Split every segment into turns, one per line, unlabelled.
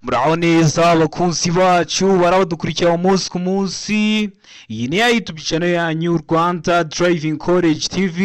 Muraho neza abakunzi bacu barabadukurikira umunsi ku munsi. Iyi ni ya YouTube channel yanyu, Rwanda Driving College TV,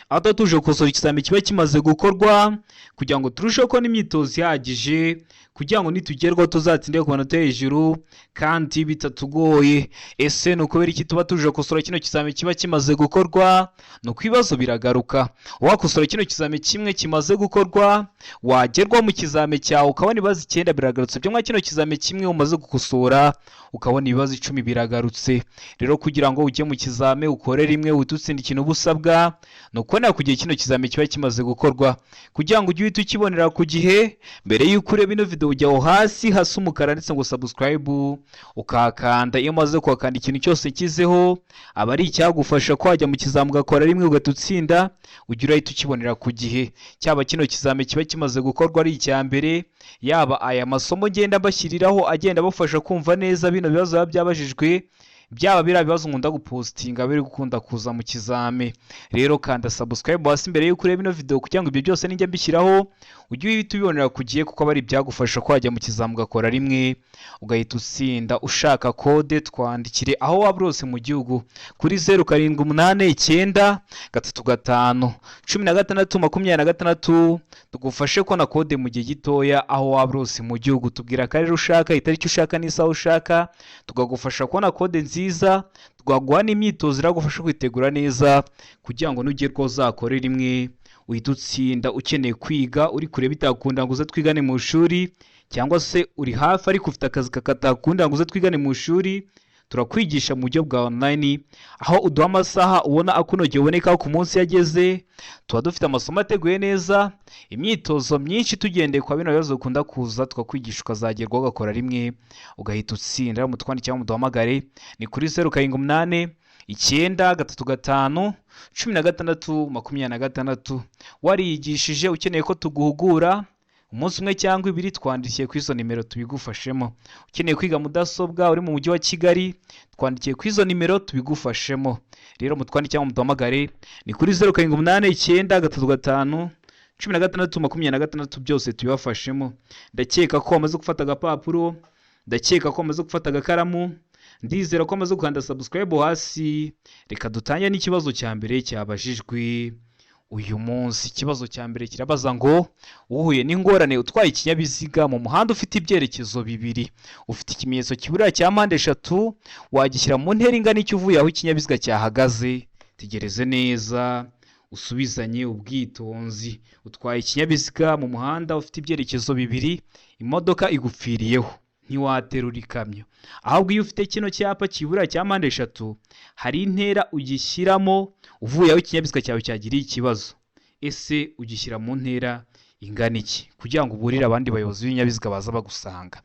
aho tuba tuje gukosora ikizami kiba kimaze gukorwa kugira ngo turusheho kubona imyitozo ihagije, kugira ngo nitugerwaho tuzatsinde ku manota hejuru kandi bitatugoye. Ese ni ukubera iki tuba tuje gukosora kino kizami kiba kimaze gukorwa? Ni uko ibibazo biragaruka. Wakosora kino kizami kimwe kimaze gukorwa, wagerwa mu kizami cyawe ukabona ibibazo icyenda biragarutse byo mwa kino kizami kimwe umaze gukosora, ukabona ibibazo 10 biragarutse. Rero kugira ngo ujye mu kizami ukore rimwe uhite utsinda, ikintu uba usabwa ni ukubonera ku gihe kino kizami kiba kimaze gukorwa, kugira ngo ujye uhita ukibonera ku gihe. Mbere y'uko ureba ino video, ujya aho hasi hasa umukara ndetse ngo "subscribe", ukahakanda. Iyo umaze kuhakanda, ikintu cyose nshyizeho aba ari icyagufasha ko wajya mu kizami ugakora rimwe ugahita utsinda, ujya urahita ukibonera ku gihe. Cyaba kino kizami kiba kimaze gukorwa ari icya mbere, yaba aya masomo ngenda mbashyiriraho agenda abafasha kumva neza bino bibazo biba byabajijwe, byaba biriya bibazo nkunda gupostinga biri gukunda kuza mu kizami. Rero kanda subscribe hasi mbere y'uko ureba ino video, kugira ngo ibyo byose nijya mbishyiraho ujye uhita ubibonera ku gihe, kuko aba ari ibyagufasha ko wajya mu kizami ugakora rimwe ugahita utsinda. Ushaka kode, twandikire aho waba uri hose mu gihugu kuri 0789351626, tugufashe kubona kode mu gihe gitoya aho waba uri hose mu gihugu. Tubwira akarere ushaka, itariki ushaka n'isaha ushaka, tukagufasha kubona kode nziza, twaguha n'imyitozo iragufasha kwitegura neza kugira ngo nugerwaho uzakore rimwe uhite utsinda. Ukeneye kwiga uri kure bitakunda ngo uze twigane mu ishuri, cyangwa se uri hafi ariko ufite akazi kakatakunda ngo uze twigane mu ishuri, turakwigisha mu buryo bwa online, aho uduha amasaha ubona akunogeye uboneka ku munsi yageze. Tuba dufite amasomo ateguye neza, imyitozo myinshi tugendeye kwa bino bibazo bikunda kuza, tukakwigisha ukazagerwaho ugakora rimwe ugahita utsinda. Mutwandike cyangwa muduhamagare, ni kuri 0789351626. Wariyigishije, ukeneye ko tuguhugura umunsi umwe cyangwa ibiri, twandikiye kuri izo nimero tubigufashemo. Ukeneye kwiga mudasobwa uri mu mujyi wa Kigali, twandikiye kuri izo nimero tubigufashemo. Rero mutwandike cyangwa muduhamagare, ni kuri 0789351626, byose tubibafashemo. Ndakeka ko wamaze gufata agapapuro, ndakeka ko wamaze gufata agakaramu, ndizera ko wamaze gukanda subscribe hasi. Reka dutangire n'ikibazo cya mbere cyabajijwe uyu munsi. Ikibazo cya mbere kirabaza ngo: uhuye n'ingorane utwaye ikinyabiziga mu muhanda ufite ibyerekezo bibiri, ufite ikimenyetso kiburira cya mpande eshatu, wagishyira mu ntera ingana icyo uvuye aho ikinyabiziga cyahagaze? Tegereze neza, usubizanye ubwitonzi. Utwaye ikinyabiziga mu muhanda ufite ibyerekezo bibiri, imodoka igupfiriyeho, ntiwaterura ikamyo. Ahubwo iyo ufite kino cyapa kiburira cya mpande eshatu, hari intera ugishyiramo uvuye aho ikinyabiziga cyawe cyagiriye ikibazo. Ese ugishyira mu ntera ingana iki kugira ngo uburire abandi bayobozi b'ibinyabiziga baza bagusanga?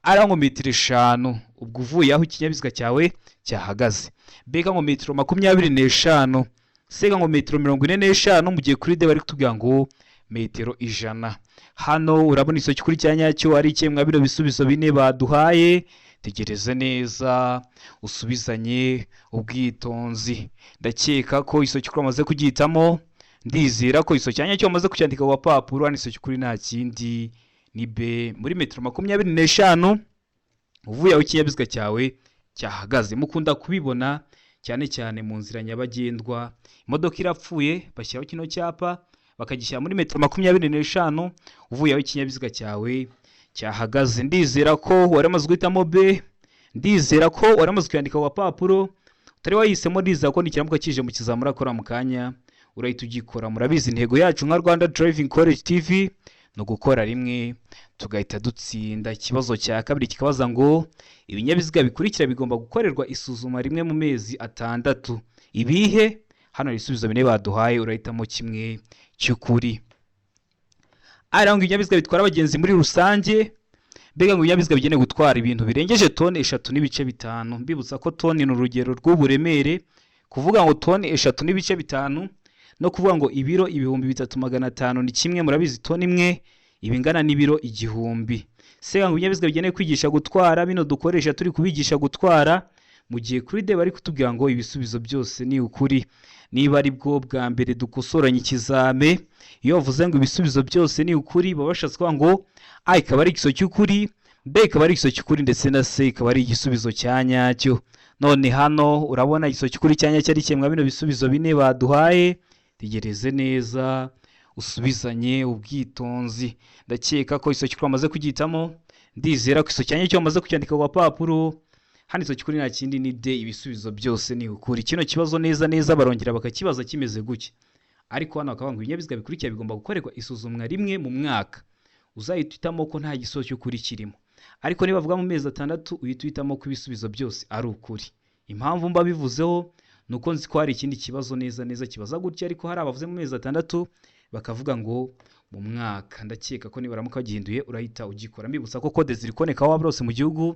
Ari ngo metero 5 ubwo uvuye aho ikinyabiziga cyawe cyahagaze, B ngo metero 25, C ngo metero 45, mu gihe kuri D bari kutubwira ngo metero 100. Hano urabona isoki kuri cya nyacyo ari ikihe mwa bino bisubizo bine baduhaye? Tegereze neza, usubizanye ubwitonzi. Ndakeka ko isoki kuri wamaze kugihitamo, ndizera ko isoki cya nyacyo wamaze kucyandika ku gapapuro. Hano isoki kuri nta kindi, ni B, muri metero 25 uvuye aho ikinyabiziga cyawe cyahagaze. Mukunda kubibona cyane cyane mu nzira nyabagendwa, imodoka irapfuye, bashyiraho kino cyapa bakagishyira muri metero 25 uvuye aho ikinyabiziga cyawe cyahagaze. Ndizera ko wari umaze guhitamo B, ndizera ko wari umaze kuyandika ku gapapuro. Utari wahisemo, ndizera ko nikiramuka kije mu kizamura urakora mu kanya urahita ugikora. Murabizi, intego yacu nka Rwanda Driving College TV ni ugukora rimwe tugahita dutsinda. Ikibazo cya kabiri kikabaza ngo: ibinyabiziga bikurikira bigomba gukorerwa isuzuma rimwe mu mezi 6, ibihe? Hano hari ibisubizo bine baduhaye, urahitamo kimwe cy'ukuri. Ari ngo ibinyabiziga bitwara abagenzi muri rusange, mbega ngo ibinyabiziga bigenewe gutwara ibintu birengeje toni 3.5. Mbibutsa ko toni ni urugero rw'uburemere. Kuvuga ngo toni 3.5 no kuvuga ngo ibiro 3500 ni kimwe. Murabizi, toni imwe iba ingana n'ibiro 1000. C ngo ibinyabiziga bigenewe kwigisha gutwara, bino dukoresha turi kubigisha gutwara, mu gihe kuri D bari kutubwira ngo ibisubizo byose ni ukuri. Niba ari bwo bwa mbere dukosoranye ikizame, iyo bavuze ngo ibisubizo byose ni ukuri, baba bashatse kuvuga ngo A ikaba ari igiso cy'ukuri. B ikaba ari igisubizo cy'ukuri, ndetse na C ikaba ari igisubizo cya nyacyo. None hano urabona igisubizo cy'ukuri cya nyacyo ari kimwe bino bisubizo bine baduhaye. Tegereze neza, usubizanye ubwitonzi. Ndakeka ko igisubizo cy'ukuri wamaze kugihitamo. Ndizera ko igisubizo cya nyacyo wamaze kucyandika ku gapapuro. Hano igisubizo cy'ukuri nta kindi ni D, ibisubizo byose ni ukuri. Kino kibazo neza neza barongera bakakibaza kimeze gutya, ariko hano bakavuga ngo ibinyabiziga bikurikira bigomba gukorerwa isuzumwa rimwe mu mwaka. Uzahita uhitamo ko nta gisubizo cy'ukuri kirimo, ariko niba bavuga mu mezi 6, uhita uhitamo ko ibisubizo byose ari ukuri. Impamvu mba bivuzeho ni uko nzi ko hari ikindi kibazo neza neza kibaza gutya, ariko hari abavuze mu mezi 6 bakavuga ngo mu mwaka. Ndakeka ko nibaramuka bagihinduye urahita ugikora. Mbibutsa ko kode ziri kuboneka aho waba hose mu gihugu.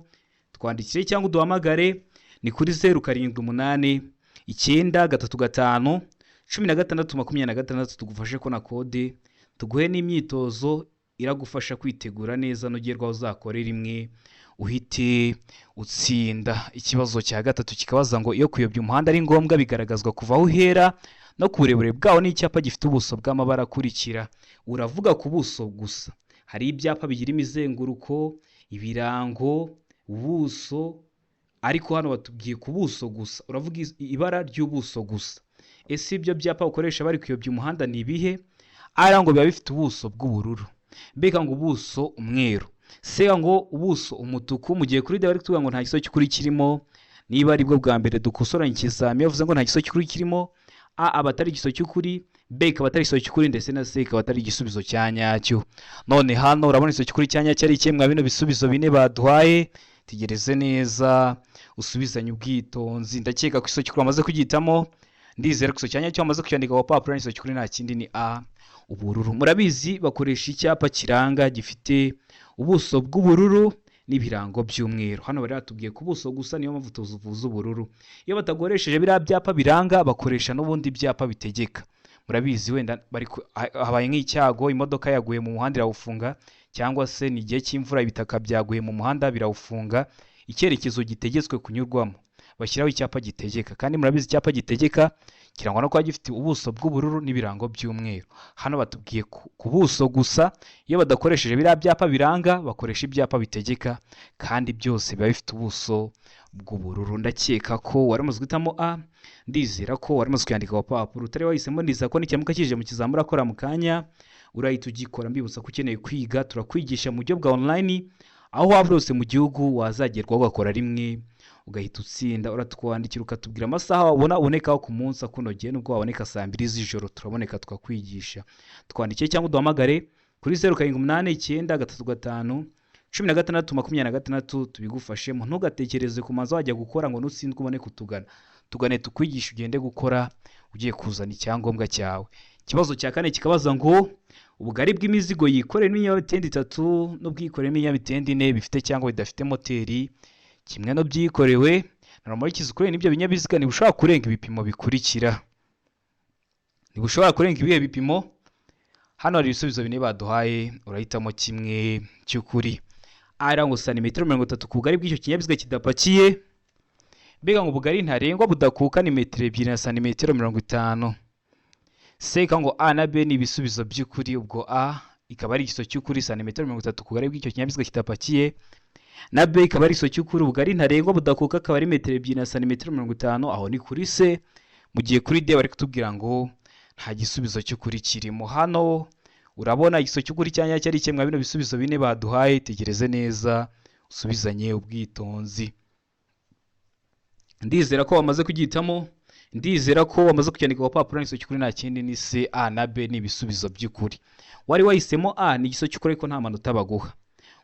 Twandikire cyangwa uduhamagare, ni kuri 0789351626, tugufashe ko na kode, tuguhe n'imyitozo iragufasha kwitegura neza, nugerwaho uzakore rimwe uhite utsinda. Ikibazo cya gatatu kikabaza ngo iyo kuyobya umuhanda ari ngombwa, bigaragazwa kuva aho uhera no ku burebure bwawo n'icyapa gifite ubuso bw'amabara akurikira. Uravuga ku buso gusa. Hari ibyapa bigira imizenguruko, ibirango, ubuso, ariko hano batubwiye ku buso gusa. Uravuga ibara ry'ubuso gusa. Ese ibyo byapa bakoresha bari kuyobya umuhanda ni ibihe? A ngo biba bifite ubuso bw'ubururu, B ngo ubuso umweru, C ngo ubuso umutuku, mu gihe kuri D bari kutubwira ngo nta gisubizo cy'ukuri kirimo. Niba aribwo bwa mbere dukosoranye ikizami, bavuze ngo nta gisubizo cy'ukuri kirimo, A aba atari igisubizo cy'ukuri, B ikaba atari igisubizo cy'ukuri, ndetse na C ikaba atari igisubizo cya nyacyo. None hano urabona igisubizo cy'ukuri cya nyacyo ari ikihe mwa bino bisubizo bine baduhaye? Tegereze neza, usubizanye ubwitonzi. Ndakeka ko igisubizo cy'ukuri wamaze kugihitamo. Ndizera ko igisubizo cya nyacyo wamaze kucyandika ku gapapuro. Igisubizo cy'ukuri nta kindi ni A, ubururu. Murabizi, bakoresha icyapa kiranga gifite ubuso bw'ubururu n'ibirango by'umweru. Hano bari batubwiye ku buso gusa, niyo mpamvu tuvuze ubururu. Iyo batakoresheje biriya byapa biranga, bakoresha n'ubundi byapa bitegeka. Murabizi, wenda bari habaye nk'icyago, imodoka yaguye mu muhanda irawufunga, cyangwa se ni igihe cy'imvura, ibitaka byaguye mu muhanda birawufunga, icyerekezo gitegetswe kunyurwamo, bashyiraho icyapa gitegeka. Kandi murabizi, icyapa gitegeka kirangwa no kuba gifite ubuso bw'ubururu n'ibirango by'umweru. Hano batubwiye ku buso gusa. Iyo badakoresheje biriya byapa biranga, bakoresha ibyapa bitegeka, kandi byose biba bifite ubuso bw'ubururu. Ndakeka ko wari umaze guhitamo A. Ndizera ko wari umaze kuyandika ku papuro. Utari wahisemo, ndizera ko nikiramuka kije mu kizamini urakora mu kanya urahita ugikora. Mbibutsa ko ukeneye kwiga, turakwigisha mu buryo bwa online. Aho waba hose mu gihugu wazagerwaho, ugakora rimwe ugahita utsinda. Uratwandikira ukatubwira amasaha wabona ubonekaho ku munsi akunogeye. Nubwo waboneka saa 2 z'ijoro, turaboneka tukakwigisha. Twandikiye cyangwa uduhamagare kuri 0789351626, tubigufashemo. Ntugatekereze ku mazu wajya gukora ngo nutsindwe ubone kutugana. Tugane tukwigishe, ugende gukora ugiye kuzana icyangombwa cyawe. Ikibazo cya kane kikabaza ngo ubugari bw'imizigo yikoreye n'ibinyamitende 3 n'ubwikoreye n'ibinyamitende 4 bifite cyangwa bidafite moteri, kimwe n'ubyikorewe na romoriki zikoreye n'ibyo binyabiziga, ntibushobora kurenga ibipimo bikurikira. Ntibushobora kurenga ibihe bipimo? Hano hari ibisubizo bine baduhaye, urahitamo kimwe cy'ukuri. A ngo santimetero 30 ku bugari bw'icyo kinyabiziga kidapakiye. Mbega ngo ubugari ntarengwa budakuka ni metero 2 na santimetero 50. C ngo A na B ni ibisubizo by'ukuri. Ubwo A ikaba ari igisubizo cy'ukuri, santimetero 30 ku bugari bw'icyo kinyabiziga kidapakiye, na B ikaba ari igisubizo cy'ukuri, ubugari ntarengwa budakuka akaba ari metero 2 na santimetero 50. Aho ni kuri C. Mu gihe kuri D bari kutubwira ngo nta gisubizo cy'ukuri kirimo. Hano urabona igisubizo cy'ukuri cya nyacyo ari kimwe bino bisubizo bine baduhaye? Tegereze neza, usubizanye ubwitonzi. Ndizera ko wamaze kugihitamo. Ndizera ko wamaze kucyandika ku gapapuro. Igisubizo cy'ukuri nta kindi ni C. A na B ni ibisubizo by'ukuri. Wari wahisemo A, ni igisubizo cy'ukuri ariko nta manota baguha.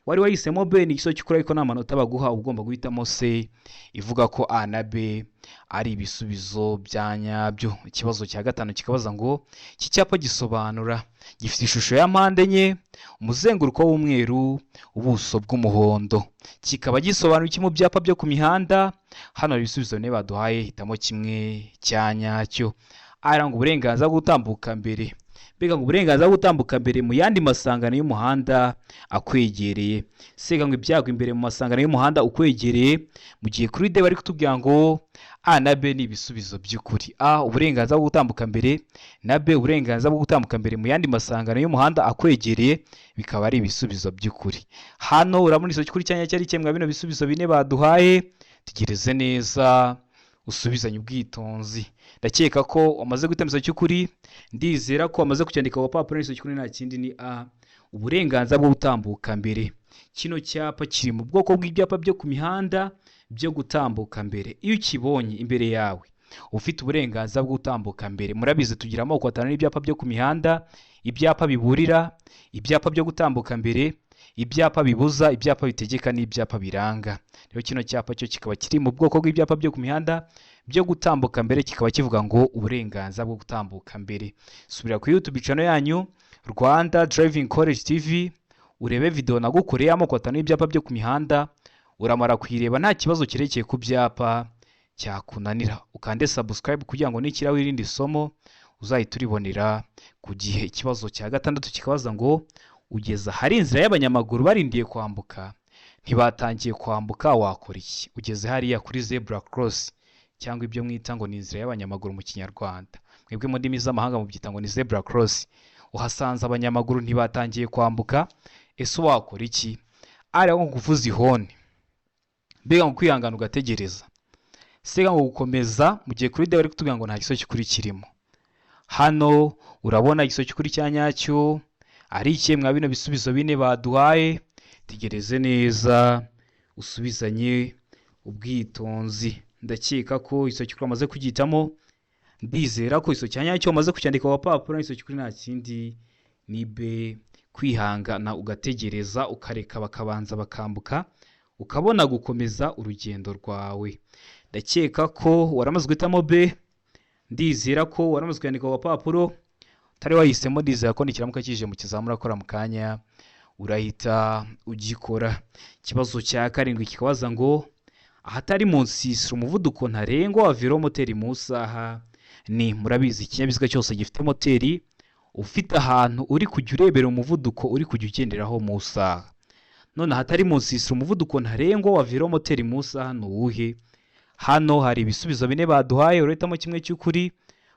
Wari wahisemo B, ni igisubizo cy'ukuri ariko nta manota baguha. Uba ugomba guhitamo C ivuga ko A na B ari ibisubizo bya nyabyo. Ikibazo cya gatanu kikabaza ngo iki cyapa gisobanura: gifite ishusho ya mpande enye, umuzenguruko w'umweru, ubuso bw'umuhondo, kikaba gisobanura iki mu byapa byo ku mihanda? Hano hari ibisubizo bine baduhaye, hitamo kimwe cya nyacyo. A ngo uburenganzira bwo gutambuka mbere, Mbega ngo uburenganzira bwo gutambuka mbere mu yandi masangano y'umuhanda akwegereye. C ngo ibyago imbere mu masangano y'umuhanda ukwegereye. Mu gihe kuri D bari kutubwira ngo A na B ni ibisubizo by'ukuri. A, uburenganzira bwo gutambuka mbere, na B, uburenganzira bwo gutambuka mbere mu yandi masangano y'umuhanda akwegereye, bikaba ari ibisubizo by'ukuri. Hano urabona igisubizo cy'ukuri cyanya cyari kimwe bino bisubizo bine baduhaye. Tegereze neza, usubizanye ubwitonzi. Ndakeka ko wamaze guhitamo igisubizo cy'ukuri, ndizera ko wamaze kucyandika ku gapapuro. Igisubizo cy'ukuri nta kindi ni A, uburenganzira bwo gutambuka mbere. Kino cyapa kiri mu bwoko bw'ibyapa byo ku mihanda byo gutambuka mbere. Iyo ukibonye imbere yawe, ufite uburenganzira bwo gutambuka mbere. Murabizi, tugira amoko atanu y'ibyapa byo ku mihanda: ibyapa biburira, ibyapa byo gutambuka mbere, ibyapa bibuza, ibyapa bitegeka n'ibyapa biranga. Rero kino cyapa cyo kikaba kiri mu bwoko bw'ibyapa byo ku mihanda byo gutambuka mbere, kikaba kivuga ngo uburenganzira bwo gutambuka mbere. Subira kuri YouTube channel yanyu Rwanda Driving College TV, urebe video nagukoreye, amoko atanu y'ibyapa byo ku mihanda. Uramara kuyireba, nta kibazo cyerekeye ku byapa cyakunanira. Ukande subscribe kugira ngo nikiraho irindi somo uzahita uribonera ku gihe. Ikibazo cya gatandatu kikabaza ngo ugeze ahari inzira y'abanyamaguru barindiye kwambuka, ntibatangiye kwambuka, wakora iki? Ugeze hariya kuri zebra cross, cyangwa ibyo mwita ngo ni inzira y'abanyamaguru mu Kinyarwanda, mwebwe mu ndimi z'amahanga mubyita ngo ni zebra cross. Uhasanze abanyamaguru ntibatangiye kwambuka, ese wakora iki? Ari nko kuvuza ihoni, mbega ngo kwihangana ugategereza, C ngo gukomeza. Mu gihe kuri D bari kutubwira ngo nta gisubizo cy'ukuri kirimo. Hano urabona igisubizo cy'ukuri cya nyacyo ari ikihe mwa bino bisubizo bine baduhaye? Tegereze neza, usubizanye ubwitonzi. Ndakeka ko igisubizo cy'ukuri wamaze kugihitamo, ndizera ko igisubizo cya nyacyo wamaze kucyandika ku gapapuro. Igisubizo cy'ukuri nta kindi ni B, kwihangana ugategereza, ukareka bakabanza bakambuka, ukabona gukomeza urugendo rwawe. Ndakeka ko waramaze guhitamo B, ndizera ko waramaze kuyandika ku gapapuro. Utari wahisemo, ndizera ko nikiramuka kije mu kizamini urakora mu kanya urahita ugikora. Ikibazo cya karindwi kikabaza ngo ahatari mu nsisiro umuvuduko ntarengwa wa velomoteri mu isaha ni. Murabizi, ikinyabiziga cyose gifite moteri, ufite ahantu uri kujya urebera umuvuduko uri kujya ugenderaho mu isaha. None ahatari mu nsisiro umuvuduko ntarengwa wa velomoteri mu isaha ni uwuhe? Hano hari ibisubizo bine baduhaye, urahitamo kimwe cy'ukuri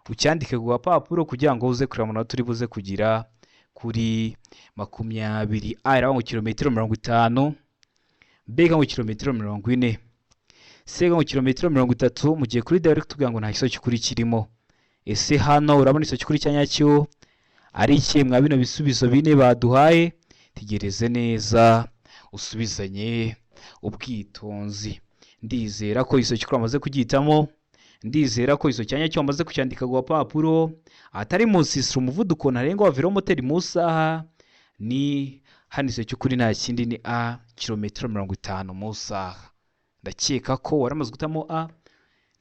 ucyandike ku gapapuro kugira ngo uze kureba amanota uri buze kugira kuri 20. A iravuga ngo kilometero 50, B ngo kilometero 40, C ngo kilometero 30. Mu gihe kuri D bari kutubwira ngo nta gisubizo cy'ukuri kirimo. Ese hano urabona igisubizo cy'ukuri cya nyacyo ari ikihe mwa bino bisubizo bine baduhaye? Tegereze neza, usubizanye ubwitonzi. Ndizera ko igisubizo cy'ukuri wamaze kugihitamo, ndizera ko igisubizo cya nyacyo wamaze kucyandika ku gapapuro. Ahatari mu nsisiro umuvuduko ntarengwa wa velomoteri mu isaha ni. Hano igisubizo cy'ukuri nta kindi ni A, kilometero 50 mu isaha. Ndakeka ko waramaze guhitamo A,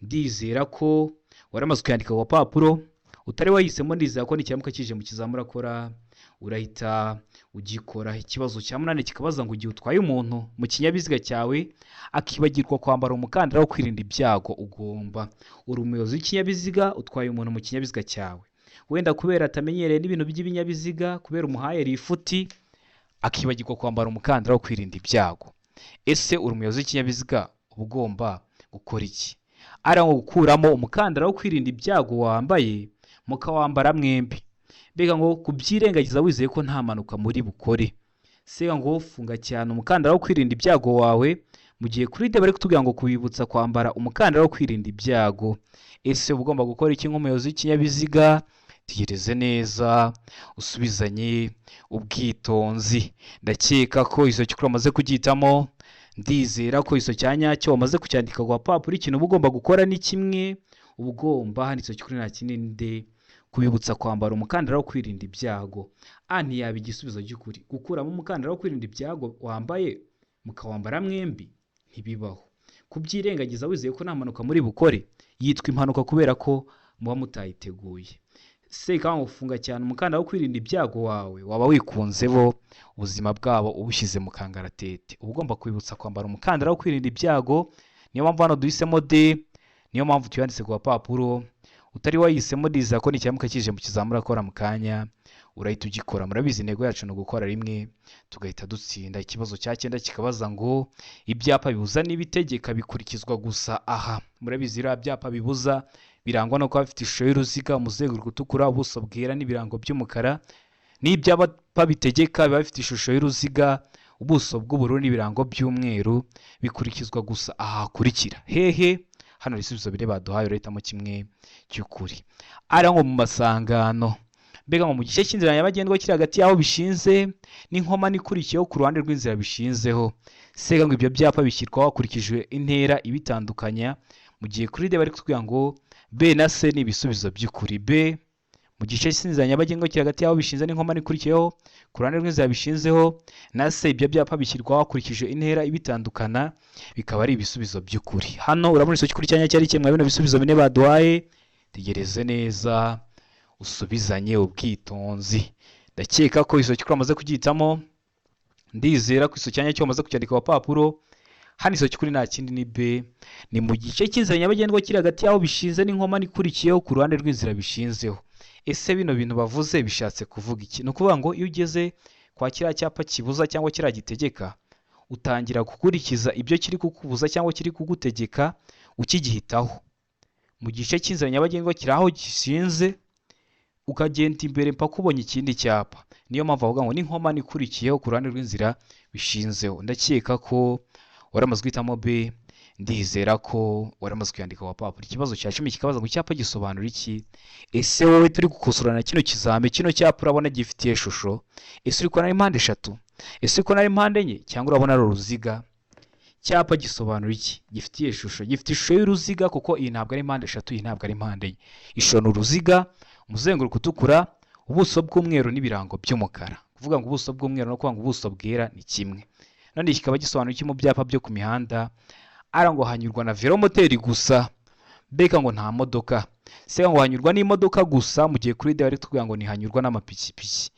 ndizera ko waramaze kuyandika ku gapapuro. Utari wahisemo, ndizera ko nikiramuka kije mu kizamini urakora urahita ugikora. Ikibazo cya munani kikabaza ngo igihe utwaye umuntu mu kinyabiziga cyawe akibagirwa kwambara umukandara wo kwirinda ibyago, ugomba. Uri umuyobozi w'ikinyabiziga, utwaye umuntu mu kinyabiziga cyawe, wenda kubera atamenyereye n'ibintu by'ibinyabiziga, kubera umuhaye lifuti, akibagirwa kwambara umukandara wo kwirinda ibyago. Ese uri umuyobozi w'ikinyabiziga, uba ugomba gukora iki? Ari nko gukuramo umukandara wo kwirinda ibyago wambaye mukawambara mwembi, mbega ngo kubyirengagiza wizeye ko nta mpanuka muri bukore, C ngo funga cyane umukandara wo kwirinda ibyago wawe. Mu gihe kuri D bari kutubwira ngo kubibutsa kwambara umukandara wo kwirinda ibyago. Ese uba ugomba gukora iki nk'umuyobozi w'ikinyabiziga? Tegereze neza, usubizanye ubwitonzi. Ndakeka ko igisubizo cy'ukuri wamaze kugihitamo, ndizera ko igisubizo cya nyacyo wamaze kucyandika ku gapapuro. Ikintu uba ugomba gukora ni kimwe, uba ugomba, hano igisubizo cy'ukuri nta kindi ni D, kubibutsa kwambara umukandara wo kwirinda ibyago. A ntiyaba igisubizo cy'ukuri. Gukuramo umukandara wo kwirinda ibyago wambaye mukawambara mwembi ntibibaho. Kubyirengagiza wizeye ko nta mpanuka muri bukore, yitwa impanuka kubera ko muba mutayiteguye. C kandi ufunga cyane umukandara wo kwirinda ibyago wawe, waba wikunze bo ubuzima bwabo ubushyize mu kangaratete. Uba ugomba kwibutsa kwambara umukandara wo kwirinda ibyago. Niyo mpamvu hano duhisemo D, niyo mpamvu tuyanditse ku gapapuro. Utari wayihisemo, ndizera ko nikiramuka kije mu kizamini urakora mu kanya. Urahita ugikora. Murabizi, intego yacu ni ugukora rimwe tugahita dutsinda. Ikibazo cya cyenda kikabaza ngo ibyapa bibuza n'ibitegeka bikurikizwa gusa aha. Murabizi, biriya byapa bibuza birangwa no kuba bifite ishusho y'uruziga, umuzenguruko utukura, ubuso bwera n'ibirango by'umukara. N'ibyapa bitegeka biba bifite ishusho y'uruziga, ubuso bw'ubururu n'ibirango by'umweru. Bikurikizwa gusa aha hakurikira hehe? Hano ibisubizo bine baduhaye, urahitamo kimwe cy'ukuri. Ari ngo mu masangano, mbega ngo mu gice cy'inzira nyabagendwa kiri hagati y'aho bishinze n'inkomane ikurikiyeho ku ruhande rw'inzira bishinzeho. Sega ngo ibyo byapa bishyirwaho hakurikijwe intera ibitandukanya. Mu gihe kuri D bari kutubwira ngo B na C ni ibisubizo by'ukuri. B, mu gice cy'inzira nyabagendwa kiri hagati y'aho bishinze n'inkomane ikurikiyeho ku ruhande rw'inzira bishinzeho, na C, ibyo byapa bishyirwaho hakurikijwe intera ibitandukana, bikaba ari ibisubizo by'ukuri. Hano urabona isomo cy'ukuri cyanya cyari kimwe bino bisubizo bine baduhaye. Tegereze neza, usubizanye ubwitonzi. Ndakeka ko isomo cy'ukuri wamaze kugihitamo. Ndizera ko isomo cyanya cyo wamaze kucyandika ku papuro. Hano isomo cy'ukuri nta kindi, ni B, ni mu gice cy'inzira nyabagendwa kiri hagati y'aho bishinze n'inkomane ikurikiyeho ku ruhande rw'inzira bishinzeho. Ese bino bintu bavuze bishatse kuvuga iki? Ni ukuvuga ngo iyo ugeze kwa kiriya cyapa kibuza cyangwa kiriya gitegeka, utangira gukurikiza ibyo kiri kukubuza cyangwa kiri kugutegeka ukigihitaho. Mu gice cy'inzira nyabagendwa kiri aho gishinze, ukagenda imbere mpaka ubonye ikindi cyapa. Niyo mpamvu bavuga ngo n'inkomane ikurikiyeho ku ruhande rw'inzira bishinzeho. Ndakeka ko waramaze guhitamo B. Ndizera ko waramaze kuyandika ku papuro. Ikibazo cya 10 kikabaza ngo icyapa gisobanura iki? Ese wowe turi gukosorana kino kizame, kino cyapa urabona gifitiye ishusho? Ese uri kubona ari mpande eshatu? Ese uri kubona ari mpande enye, cyangwa urabona ari uruziga? Icyapa gisobanura iki? Gifitiye ishusho, gifite ishusho y'uruziga, kuko iyi ntabwo ari mpande eshatu, iyi ntabwo ari mpande enye. Ishusho ni uruziga, umuzenguruko utukura, ubuso bw'umweru n'ibirango by'umukara. Kuvuga ngo ubuso bw'umweru no kuvuga ngo ubuso bwera ni kimwe. None kikaba gisobanura iki mu byapa byo ku mihanda? Ara ngo hanyurwa na velomoteri gusa, mbega ngo nta modoka. Se ngo hanyurwa n'imodoka gusa, mu gihe kuri D bari kutubwira ngo ntihanyurwa n'amapikipiki.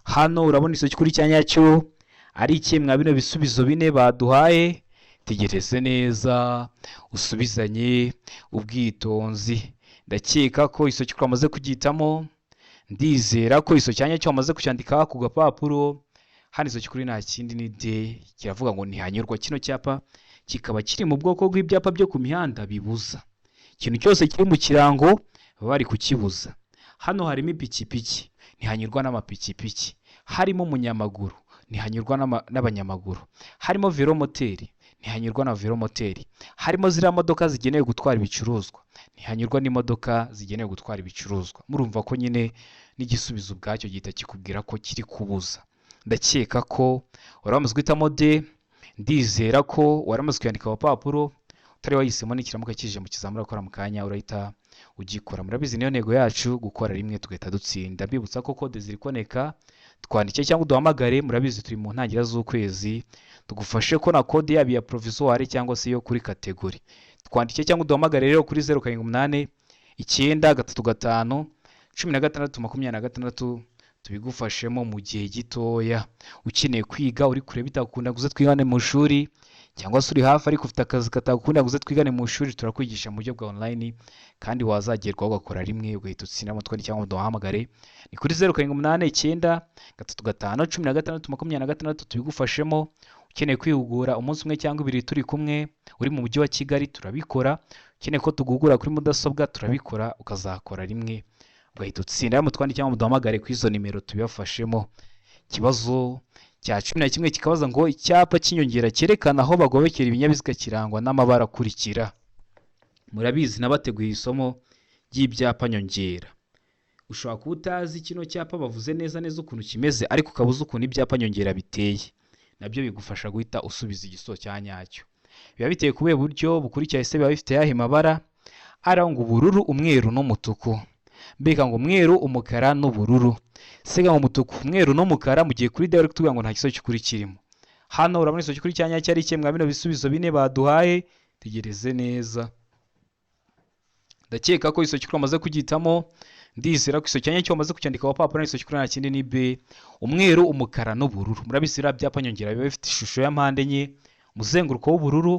Hano urabona isomo cy'ukuri cya nyacyo ari ikihe mwa bino bisubizo bine baduhaye? Tegereze neza, usubizanye ubwitonzi. Ndakeka ko isomo cy'ukuri wamaze kugihitamo. Ndizera ko isomo cya nyacyo wamaze kucyandika ku gapapuro. Hano isomo cy'ukuri nta kindi, ni D. Kiravuga ngo ntihanyurwa. Kino cyapa kikaba kiri mu bwoko bw'ibyapa byo ku mihanda bibuza. Ikintu cyose kiri mu kirango baba bari kukibuza. Hano harimo ipikipiki, ntihanyurwa n'amapikipiki. Harimo umunyamaguru, ntihanyurwa n'abanyamaguru. Harimo velomoteri, ntihanyurwa na velomoteri. Harimo ziriya modoka zigenewe gutwara ibicuruzwa, ntihanyurwa n'imodoka zigenewe gutwara ibicuruzwa. Murumva ko nyine n'igisubizo ubwacyo gihita kikubwira ko kiri kubuza. Ndakeka ko wari wamaze guhitamo D. Ndizera ko waramaze kuyandika ku papuro. Utari wahisemo, nikiramuka kije mu kizamini ukora mu kanya, urahita ugikora. Murabizi, niyo ntego yacu, gukora rimwe tugahita dutsinda. Mbibutsa ko kode ziri kuboneka. Twandike cyangwa uduhamagare. Murabizi, turi mu ntangiriro z'ukwezi, tugufashe ko na kode yaba iya provisoire cyangwa se iyo kuri catégorie. Twandike cyangwa uduhamagare rero kuri 0789351626, tubigufashemo mu gihe gitoya. Ukeneye kwiga, uri kure bitakunda ngo uze twigane mu ishuri, cyangwa se uri hafi ariko ufite akazi katakunda ngo uze twigane mu ishuri, turakwigisha mu buryo bwa online kandi wazagerwaho ugakora rimwe ugahita utsindamo. Twandike cyangwa duhamagare, ni kuri 0789351626, tubigufashemo. Ukeneye kwihugura umunsi umwe cyangwa ibiri turi kumwe, uri mu mujyi wa Kigali, turabikora. Ukeneye ko tuguhugura kuri mudasobwa, turabikora, ukazakora rimwe ugahita utsinda. Mutwandike cyangwa muduhamagare kuri izo nimero, tubibafashemo. Ikibazo cya 11 kikabaza ngo icyapa cy'inyongera cyerekana aho bagobekera ibinyabiziga kirangwa n'amabara akurikira. Murabizi, nabateguye isomo ry'ibyapa nyongera. Ushobora kuba utazi kino cyapa bavuze neza neza ukuntu kimeze, ariko ukaba uzi ukuntu ibyapa nyongera biteye. Nabyo bigufasha guhita usubiza igisubizo cya nyacyo. Biba biteye ku buhe buryo bukurikira? Ese biba bifite ayahe mabara? Arangwa ubururu, umweru n'umutuku, mbega ngo umweru, umukara n'ubururu. Sega ngo umutuku, umweru n'umukara, mu gihe kuri D bari kutubwira ngo nta gisubizo cy'ukuri kirimo. Hano urabona igisubizo cy'ukuri cya nyacyo ari ikihe mwa bino bisubizo bine baduhaye? Tegereze neza. Ndakeka ko igisubizo cy'ukuri wamaze kugihitamo. Ndizera ko igisubizo cya nyacyo wamaze kucyandika ku papuro. Igisubizo cy'ukuri nta kindi, ni B, umweru, umukara n'ubururu. Murabizi, biriya byapa nyongera biba bifite ishusho ya mpande enye, umuzenguruko w'ubururu,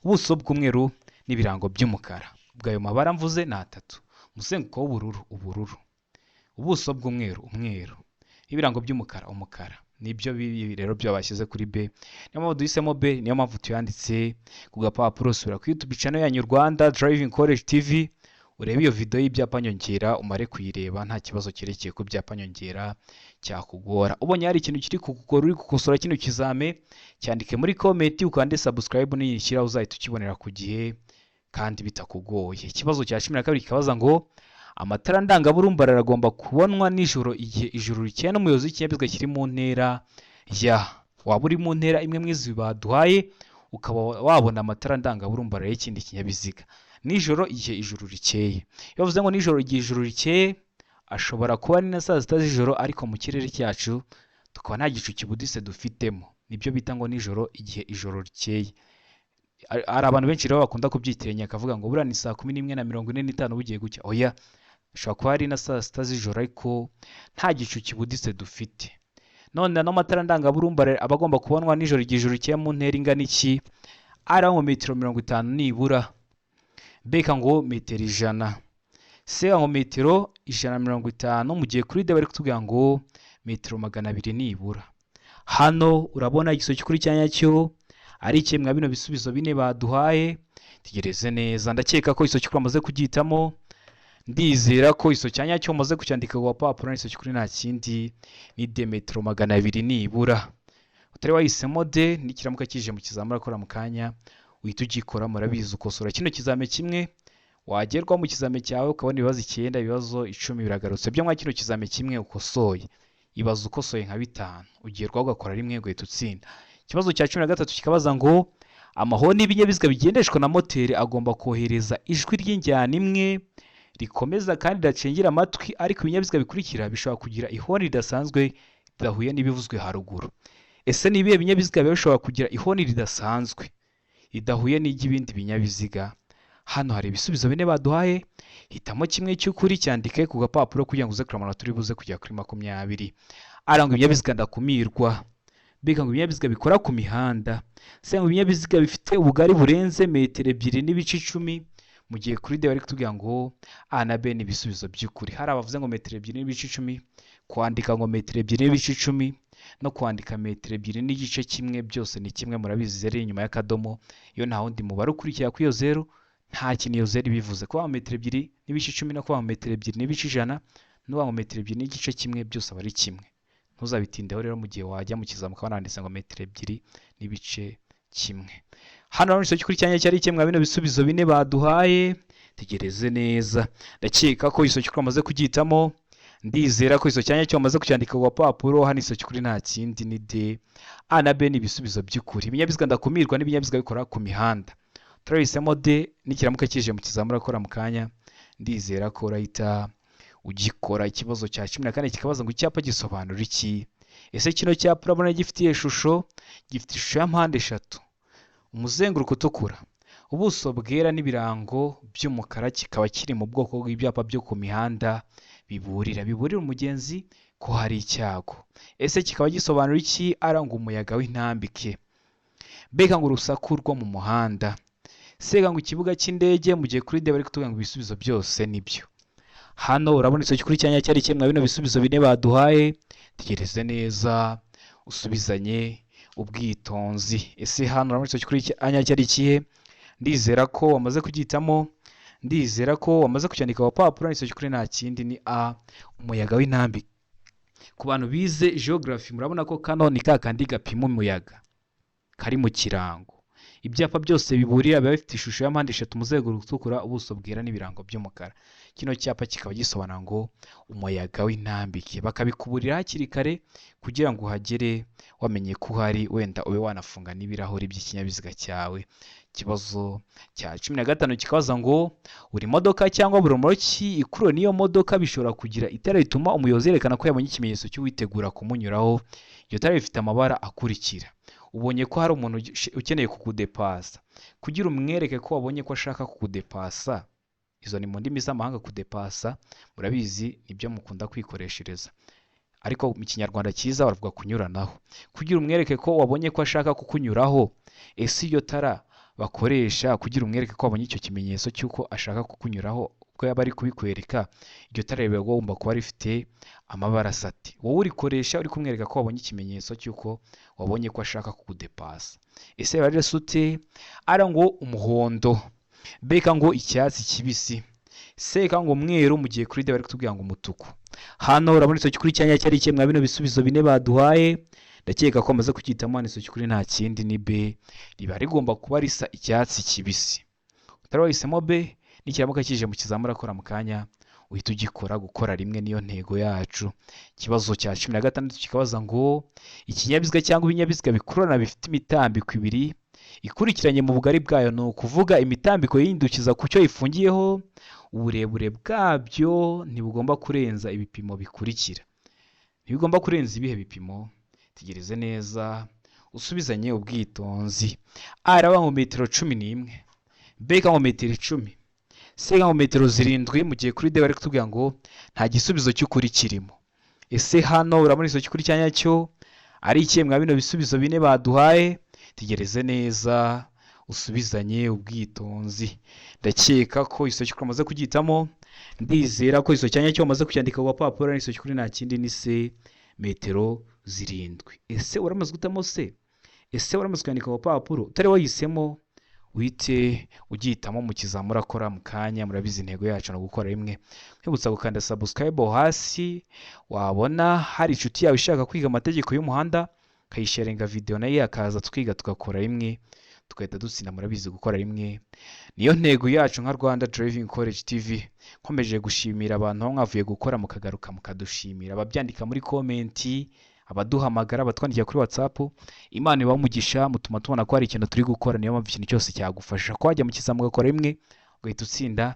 ubuso bw'umweru n'ibirango by'umukara. Ubwo ayo mabara mvuze ni atatu: umuzenguruko w'ubururu, ubururu, ubuso bw'umweru, umweru. Ibirango by'umukara, umukara nibyo bibi rero byo bashyize kuri B. Niyo mpamvu duhisemo B, niyo mpamvu tuyanditse ku gapapuro. Sura ku YouTube channel yanyu Rwanda Driving College TV, urebe iyo video y'ibyapa nyongera, umare kuyireba nta kibazo cyerekeye ku byapa nyongera cyakugora. Ubonye hari ikintu kiri kukugora uri gukosora kino kizame, cyandike muri comment, ukande subscribe, niyishyira uzahita ukibonera ku gihe kandi bitakugoye. Ikibazo cya 12 kikabaza ngo amatara ndangaburumbarare agomba kubonwa nijoro igihe ijuru rikeye n'umuyobozi w'ikinyabiziga kiri mu ntera ya. Waba uri mu ntera imwe mu izi baduhaye, ukaba wabona amatara ndangaburumbarare y'ikindi kinyabiziga nijoro igihe ijuru rikeye. Iyo bavuze ngo nijoro igihe ijuru rikeye, ashobora kuba ari na saa 6 z'ijoro, ariko mu kirere cyacu tukaba nta gicu kibuditse dufitemo. Nibyo bita ngo nijoro igihe ijoro rikeye. Hari abantu benshi rero bakunda kubyitiranya, akavuga ngo buriya ni saa 11:45 bugiye gucya. Oya, ashobora kuba ari na saa 6 z'ijoro ariko nta gicu kibuditse dufite. None ano matara ndangaburumbarare aba agomba kubonwa nijoro igihe ijoro rikeye mu ntera ingana iki? Ari aho mu metero 50 nibura, beka ngo metero 100, se ngo metero 150, mu gihe kuri D bari kutubwira ngo metero 200 nibura. Hano urabona igisubizo cy'ukuri cya nyacyo ari kimwe bino bisubizo bine baduhaye. Tegereze neza, ndakeka ko igisubizo cy'ukuri bamaze kugihitamo. Ndizera ko igisubizo cya nyacyo umaze kucyandika ku gapapuro. Igisubizo cy'ukuri nta kindi ni D, metero 200 nibura. Utari wahisemo D, nikiramuka kije mu kizamini akora mu kanya uhita ugikora. Murabizi, ukosora kino kizame kimwe, wagerwa mu kizame cyawe ukabona ibibazo 9, ibibazo 10 biragarutse byo mwa kino kizame kimwe ukosoye. Ibaze ukosoye nka 5, ugerwaho ugakora rimwe ugahita utsinda. Ikibazo cya 13 kikabaza ngo amahoni y'ibinyabiziga bigendeshwa na moteri agomba kohereza ijwi ry'injyana imwe rikomeza kandi ridacengera amatwi, ariko ibinyabiziga bikurikira bishobora kugira ihoni ridasanzwe ridahuye n'ibivuzwe haruguru. Ese ni ibihe binyabiziga biba bishobora kugira ihoni ridasanzwe ridahuye n'iry'ibindi binyabiziga? Hano hari ibisubizo bine baduhaye, hitamo kimwe cy'ukuri cyandike ku gapapuro kugira ngo uze kureba amanota uri buze kugera kuri 20. Arangwa ibinyabiziga ndakumirwa, mbega ngo ibinyabiziga bikora ku mihanda, se ngo ibinyabiziga bifite ubugari burenze metero 2.10, mu gihe kuri D bari kutubwira ngo A na B ni ibisubizo by'ukuri. Hari abavuze ngo metero 2.10, kwandika ngo metero 2.10 no kwandika metero 2.1 byose ni kimwe. Murabizi, zeru inyuma y'akadomo, iyo nta wundi mubare ukurikira kuri iyo zeru, nta kintu iyo zeru ibivuze. Kuba metero 2.10 no kuba metero 2.100 no kuba metero 2.1 byose aba ari kimwe. Ntuzabitindeho rero mu gihe wajya mu kizami ukabona handitse ngo metero 2.1. Hano rero igisubizo cy'ukuri cyanya cyari kimwe bino bisubizo bine baduhaye. Tegereze neza, ndakeka ko igisubizo cy'ukuri bamaze kugihitamo. Ndizera ko igisubizo cyanya cyo bamaze kucyandika ku gapapuro. Hano igisubizo cy'ukuri nta kindi ni D. A na B ni ibisubizo by'ukuri. Ibinyabiziga ndakumirwa n'ibinyabiziga bikora ku mihanda. Turahisemo D, nikiramuka kije mu kizamini urakora mu kanya, ndizera ko urahita ugikora. Ikibazo cya 14 kikabaza ngo icyapa gisobanura iki? Ese kino cyapa urabona gifite ishusho? Gifite ishusho ya mpande eshatu, umuzenguruko utukura, ubuso bwera n'ibirango by'umukara, kikaba kiri mu bwoko bw'ibyapa byo ku mihanda biburira umugenzi ko hari icyago. Ese kikaba gisobanura iki? Aranga umuyaga w'intambike, mbega ngo urusaku rwo mu muhanda, sega ngo ikibuga cy'indege, mu gihe kuri D bari kutubwira ngo ibisubizo byose nibyo. Hano urabona igisubizo cy'ukuri cyanya cyari kimwe bino bisubizo bine baduhaye. Tegereze neza usubizanye ubwitonzi. Ese hano urabona igisubizo cy'ukuri cyanya cyari ikihe? Ndizera ko wamaze kugihitamo, ndizera ko wamaze kucyandika ku gapapuro. Igisubizo cy'ukuri nta kindi ni A, umuyaga w'intambike. Ku bantu bize geography murabona ko kano ni ka kandi gapima umuyaga kari mu kirango. Ibyapa byose biburira biba bifite ishusho ya mpande eshatu, umuzenguruko utukura, ubuso bwera n'ibirango by'umukara. Kino cyapa kikaba gisobanura ngo umuyaga w'intambike, bakabikuburira hakiri kare kugira ngo uhagere wamenye ko uhari, wenda ube wanafunga n'ibirahuri by'ikinyabiziga cyawe. Ikibazo cya 15 kikabaza ngo buri modoka cyangwa buri romoruki ikuruwe n'iyo modoka bishobora kugira itara rituma umuyobozi yerekana ko yabonye ikimenyetso cy'uwitegura kumunyuraho. Iryo tara rifite amabara akurikira. Ubonye ko hari umuntu ukeneye kukudepasa, kugira umwereke ko wabonye ko ashaka kukudepasa, izo ni mu ndimi z'amahanga kudepasa, murabizi nibyo mukunda kwikoreshereza, ariko mu kinyarwanda cyiza baravuga kunyuranaho. Kugira umwereke ko wabonye ko ashaka kukunyuraho, ese iryo tara bakoresha kugira umwereke ko wabonye icyo kimenyetso cy'uko ashaka kukunyuraho ko yaba ari kubikwereka, iryo tara riba rigomba kuba rifite amabara asate. Wowe urikoresha uri kumwereka ko wabonye ikimenyetso cy'uko wabonye ko ashaka kukudepasa. Ese riba risa ute? A ngo umuhondo, B ngo icyatsi kibisi, C ngo umweru, mu gihe kuri D bari kutubwira ngo umutuku. Hano urabona icyo kuri cyanya cyari kimwe mwa bino bisubizo bine baduhaye. Ndakeka ko amaze kucyitamo. Hano cy'ukuri nta kindi ni B, riba rigomba kuba risa icyatsi kibisi. Utari wahisemo B, nikiramuka kije mu kizamura akora mu kanya uhita ugikora. Gukora rimwe niyo ntego yacu. Ikibazo cya 16 kikabaza ngo ikinyabiziga cyangwa ibinyabiziga bikururana bifite imitambiko ibiri ikurikiranye mu bugari bwayo, ni ukuvuga imitambiko yihindukiza ku cyo ifungiyeho, uburebure bwabyo ntibugomba kurenza ibipimo bikurikira. Ntibigomba kurenza ibihe bipimo? Tegereze neza, usubizanye ubwitonzi. A iraba ngo metero 11, B ngo metero 10, C ngo metero 7, mu gihe kuri D bari kutubwira ngo nta gisubizo cy'ukuri kirimo. Ese hano urabona igisubizo cy'ukuri cya nyacyo ari ikihe mwa bino bisubizo bine baduhaye? Tegereze neza, usubizanye ubwitonzi. Ndakeka ko igisubizo cy'ukuri wamaze kugihitamo. Ndizera ko igisubizo cya nyacyo wamaze kucyandika ku gapapuro. Igisubizo cy'ukuri nta kindi ni C, metero 7. Ese uramaze guhitamo C? Ese uramaze kwandika ku gapapuro? Utari wahisemo, uhite ugihitamo mu kizamura akora mu kanya. Murabizi, intego yacu ni ugukora rimwe. Nkwibutsa gukanda subscribe hasi. Wabona hari inshuti yawe ishaka kwiga amategeko y'umuhanda, ukayisharinga video, nayo akaza twiga, tugakora rimwe, tugahita dutsinda. Murabizi, gukora rimwe niyo ntego yacu nka Rwanda Driving College TV. Nkomeje gushimira abantu aho mwavuye gukora mukagaruka mukadushimira, ababyandika muri comment, abaduhamagara, abatwandikira kuri WhatsApp. Imana ibahe umugisha, mutuma tubona ko hari ikintu turi gukora. Niyo mpamvu ikintu cyose cyagufasha ko wajya mu kizami ugakora rimwe ugahita utsinda,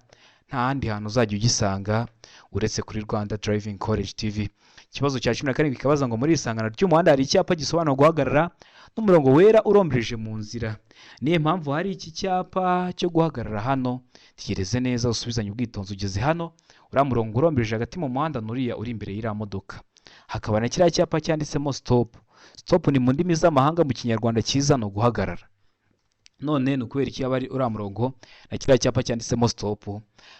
nta handi hantu uzajya ugisanga uretse kuri Rwanda Driving College TV. Ikibazo cya 17 kikabaza ngo muri iri sangano ry'umuhanda hari icyapa gisobanura guhagarara n'umurongo wera urombereje mu nzira. Niyo mpamvu hari iki cyapa cyo guhagarara hano? Tegereze neza, usubizanye ubwitonzi. Ugeze hano, uriya murongo urombereje hagati mu muhanda nuriya uri imbere y'iriya modoka, hakaba na kiriya cyapa cyanditsemo stop. Stop ni mu ndimi z'amahanga, mu Kinyarwanda cyiza ni uguhagarara. None ni ukubera iki yaba ari uriya murongo na kiriya cyapa cyanditsemo stop?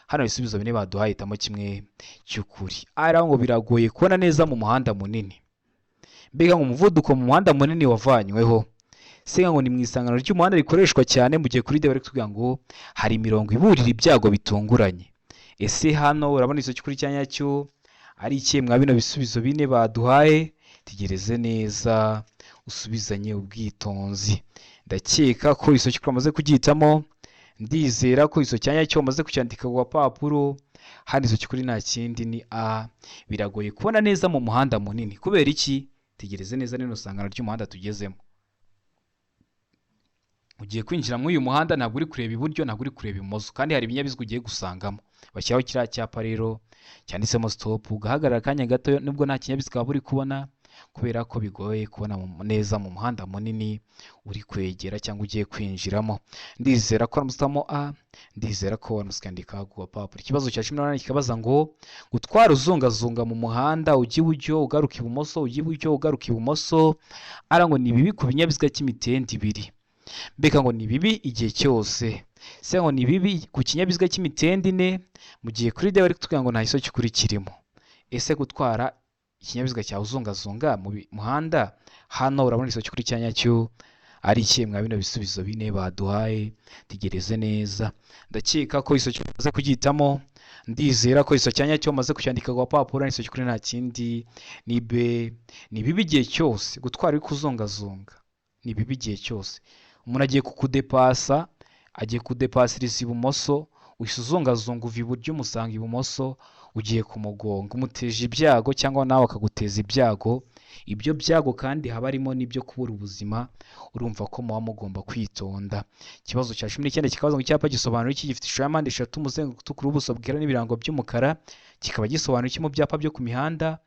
Hano ibisubizo bine baduhaye, hitamo kimwe cy'ukuri. Ari ngo biragoye kubona neza mu muhanda munini, mbega ngo umuvuduko mu muhanda munini wavanyweho, se ngo ni mu isangano ry'umuhanda rikoreshwa cyane, mu gihe kuri D bari kutubwira ngo hari imirongo iburira ibyago bitunguranye. Ese hano urabona icyo cy'ukuri cya nyacyo ari ikihe mwa bino bisubizo bine baduhaye? Tegereze neza, usubizanye ubwitonzi. Ndakeka ko icyo cy'ukuri wamaze kugihitamo. Ndizera ko icyo cya nyacyo wamaze kucyandika ku gapapuro. Hano icyo cy'ukuri nta kindi ni A, biragoye kubona neza mu muhanda munini. Kubera iki? Tegereze neza, rino sangano ry'umuhanda tugezemo, ugiye kwinjira muri uyu muhanda, ntabwo uri kureba iburyo, ntabwo uri kureba ibumoso, kandi hari ibinyabiziga ugiye gusangamo. Bashyiraho kiriya cyapa rero cyanditsemo stop, ugahagarara akanya gato nubwo nta kinyabiziga waba uri kubona, kubera ko bigoye kubona neza mu muhanda munini uri kwegera cyangwa ugiye kwinjiramo. Ndizera ko wamusitamo A, ndizera ko wamusikandika ku gapapuro. Ikibazo cya 18 kikabaza ngo gutwara uzungazunga mu muhanda, ujya iburyo ugaruka ibumoso, ujya iburyo ugaruka ibumoso, ara ngo ni bibi ku binyabiziga cy'imitende ibiri, mbega ngo ni bibi igihe cyose, se ngo ni bibi ku kinyabiziga cy'imitende ine, mu gihe kuri D bari kutubwira ngo nta giso cy'ukuri kirimo. Ese gutwara ikinyabiziga cyawe uzungazunga mu muhanda, hano urabona igiso cy'ukuri cya nyacyo ari ikihe mwa bino bisubizo bine baduhaye? Tegereze neza. Ndakeka ko igiso cy'ukuri kugihitamo. Ndizera ko igiso cya nyacyo umaze kucyandika ku gapapuro. Igiso cy'ukuri nta kindi ni B, ni bibi igihe cyose. Gutwara uri kuzungazunga ni bibi igihe cyose. Umuntu agiye kukudepasa, agiye kudepasiriza ibumoso, uhise uzungazunga uva iburyo umusanga ibumoso, ugiye kumugonga, umuteje ibyago cyangwa nawe akaguteza ibyago. Ibyo byago kandi haba harimo n'ibyo kubura ubuzima. Urumva ko muba mugomba kwitonda. Ikibazo cya 19 kikabaza ngo icyapa gisobanura iki gifite ishusho ya mpande eshatu, umuzenguruko utukura, ubuso bwera n'ibirango by'umukara, kikaba gisobanura iki mu byapa byo ku mihanda?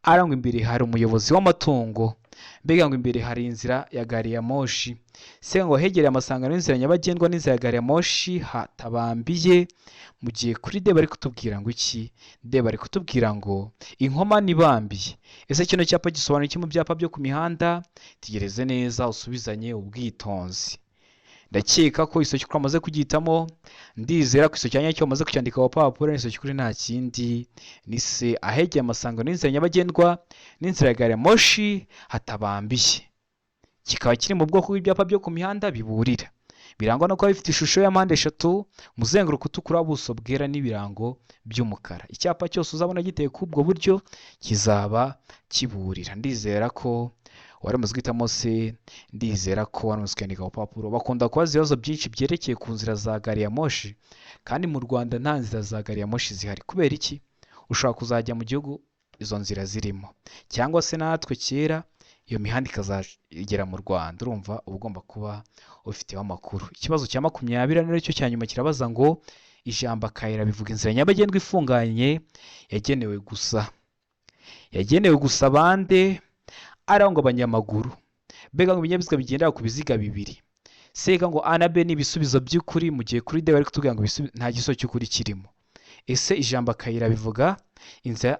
Arangwa imbere hari umuyobozi w'amatungo, mbega ngo imbere hari inzira ya gari ya moshi, se ngo hegereye amasangano y'inzira nyabagendwa n'inzira ya gari ya moshi hatabambiye, mu gihe kuri D bari kutubwira ngo iki? D bari kutubwira ngo inkomane ibambiye. Ese kino cyapa gisobanura iki mu byapa byo ku mihanda? Tegereze neza, usubizanye ubwitonzi. Ndakeka ko isomo cy'ukuri wamaze kugihitamo. Ndizera ko isomo cyanya cyo wamaze kucyandika ku papuro. Isomo cy'ukuri nta kindi, ni C, ahegeye amasangano y'inzira nyabagendwa n'inzira ya gari ya moshi hatabambiye. Kikaba kiri mu bwoko bw'ibyapa byo ku mihanda biburira, birangwa no kuba bifite ishusho ya mpande eshatu, umuzenguruko utukura, ubuso bwera n'ibirango by'umukara. Icyapa cyose uzabona giteye kuri ubwo buryo kizaba kiburira. Ndizera ko wari umaze guhitamo C, ndizera ko wari umaze kwandika ku papuro. Bakunda kubaza ibibazo byinshi byerekeye ku nzira za gari ya moshi, kandi mu Rwanda nta nzira za gari ya moshi zihari. Kubera iki? Ushobora kuzajya mu gihugu izo nzira zirimo, cyangwa se natwe kera iyo mihanda ikazagera mu Rwanda. Urumva uba ugomba kuba ufiteho amakuru. Ikibazo cya 20 aricyo cya nyuma kirabaza ngo: ijambo akayira bivuga inzira nyabagendwa ifunganye yagenewe gusa bande? Ari ngo abanyamaguru, mbega ngo ibinyabiziga bigendera ku biziga bibiri, sega ngo A na B ni ibisubizo by'ukuri, mu gihe kuri D bari kutubwira ngo nta gisubizo cy'ukuri kirimo. Ese ijambo akayira bivuga inzira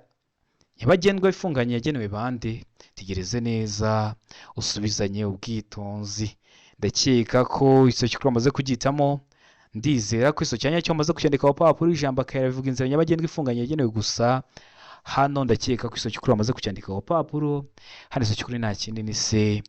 nyabagendwa ifunganye yagenewe bande? Tegereze neza, usubizanye ubwitonzi. Ndakeka ko icyo cy'ukuri wamaze kugihitamo. Ndizera ko icyo cyanya cyo wamaze kucyandika ku papuro. Ijambo akayira bivuga inzira nyabagendwa ifunganye yagenewe gusa. Hano ndakeka ko icyo cy'ukuri wamaze kucyandika ku papuro. Hano icyo cy'ukuri nta kindi, ni C.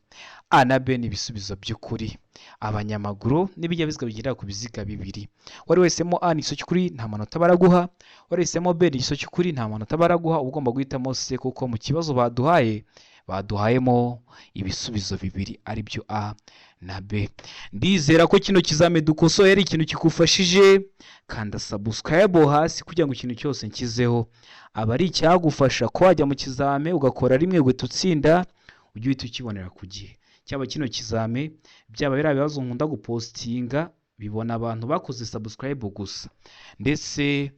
A na B ni ibisubizo by'ukuri, abanyamaguru n'ibinyabiziga bigendera ku biziga bibiri. Wari wahisemo A ni igisubizo cy'ukuri, nta manota baraguha. Wari wahisemo B ni igisubizo cy'ukuri, nta manota baraguha. Uba ugomba guhitamo C, kuko mu kibazo baduhaye baduhayemo ibisubizo bibiri, aribyo A na B. Ndizera ko kino kizame dukosoye ari ikintu kigufashije. Kanda subscribe hasi kugira ngo ikintu cyose nshyizeho aba ari icyagufasha ko wajya mu kizame ugakora rimwe ugahita utsinda, ujye uhita ukibonera ku gihe. Cyaba kino kizame, byaba biriya bibazo nkunda gupostinga bibona abantu bakoze subscribe gusa, ndetse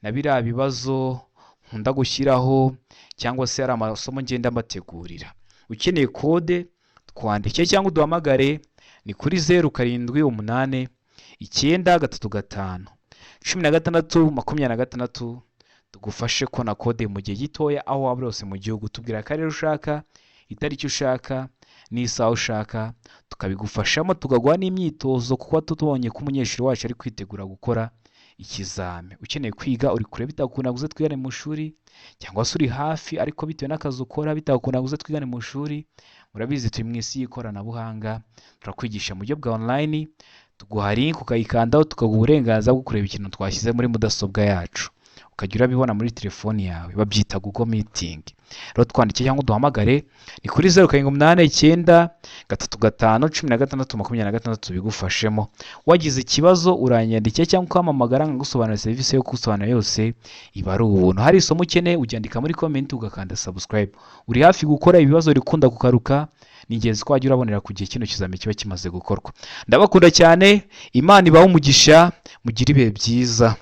na biriya bibazo nkunda gushyiraho, cyangwa se ari amasomo ngenda mbategurira. Ukeneye kode, twandike cyangwa uduhamagare, ni kuri 0789351626, tugufashe kubona kode mu gihe gitoya aho waba uri hose mu gihugu. Tubwira akarere ushaka, itariki ushaka n'isaha ushaka, tukabigufashamo, tukaguha n'imyitozo, kuko tubonye ko umunyeshuri wacu ari kwitegura gukora ikizame. Ukeneye kwiga, uri kure bitakunda ngo uze twigane mu ishuri, cyangwa se uri hafi ariko bitewe n'akazi ukora bitakunda ngo uze twigane mu ishuri, murabizi turi mu isi y'ikoranabuhanga, turakwigisha mu buryo bwa online. Tuguha link ukayikandaho, tukaguha uburenganzira bwo kureba ikintu twashyize muri mudasobwa yacu, ukajya urabibona muri telefoni yawe. Babyita Google Meeting. Rero twandike cyangwa uduhamagare, ni kuri 0789351626, tubigufashemo. Wagize ikibazo uranyandikiye cyangwa ukampamagara nkagusobanurira. Serivisi yo kugusobanurira yose iba ari ubuntu. Hari isomo ukeneye, ubyandika muri comment, ugakanda subscribe. Uri hafi gukora ibibazo rikunda kugaruka, ni ingenzi ko wajya urabonera ku gihe kino kizami kiba kimaze gukorwa. Ndabakunda cyane, Imana ibahe umugisha, mugire ibihe byiza.